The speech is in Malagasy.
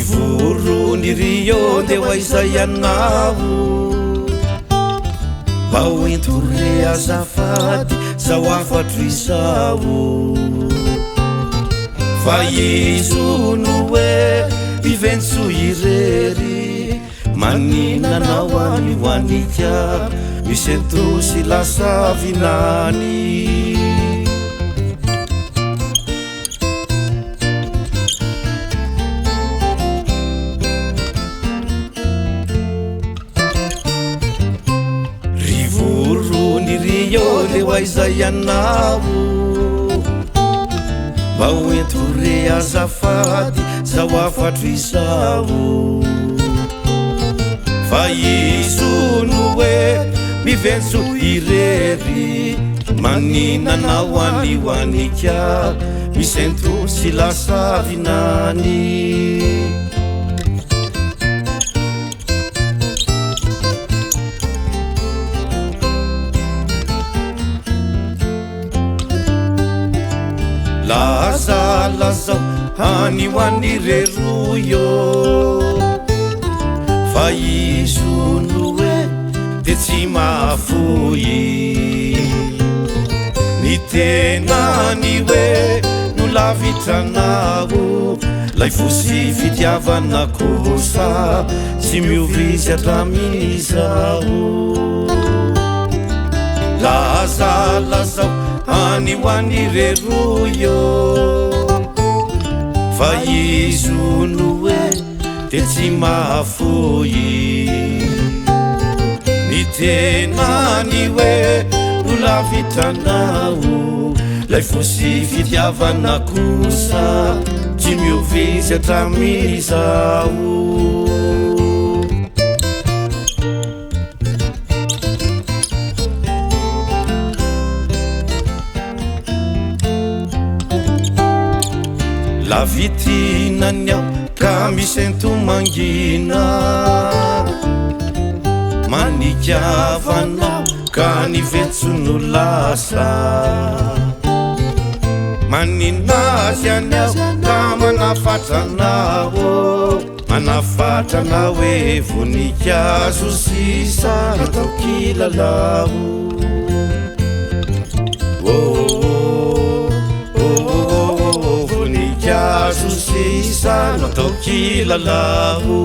Rivorony ry ô ndeha ho aiza ianao? Mba ho ento re azafady zao hafatro izao. Fa izy hono hoe Iventso irery Manina anao any ho any ka Misento sy lasa vinany. Ry vorony ry ô le ho aiza ianao? Mba ho ento re azafady zao hafatro izao. Fa izy hono hoe miventso irery Manina anao any ho any ka Misento sy lasa vinany. Lazalazao any ho any reroy ô Fa izy hono hoe dia tsy mahafoy Ny tenany hoe no lavitra anao Lay fo sy fitiavana kosa tsy miova izy hatramin'izao. Lazalazao any ho any reroy ô, fa izy hono hoe dia tsy mahafoy. Ny tenany hoe no lavitra anao, lay fo sy fitiavana kosa tsy miova izy hatramin'izao. Lavitina ny aho ka misento mangina Manikavanao ka ny vetso no lasa Manina azy any aho ka manafatra anao Manafatra anao hoe voninkazo sisa natao kilalao Oh, oh, oh, oh, voninkazo sisa natao kilalao.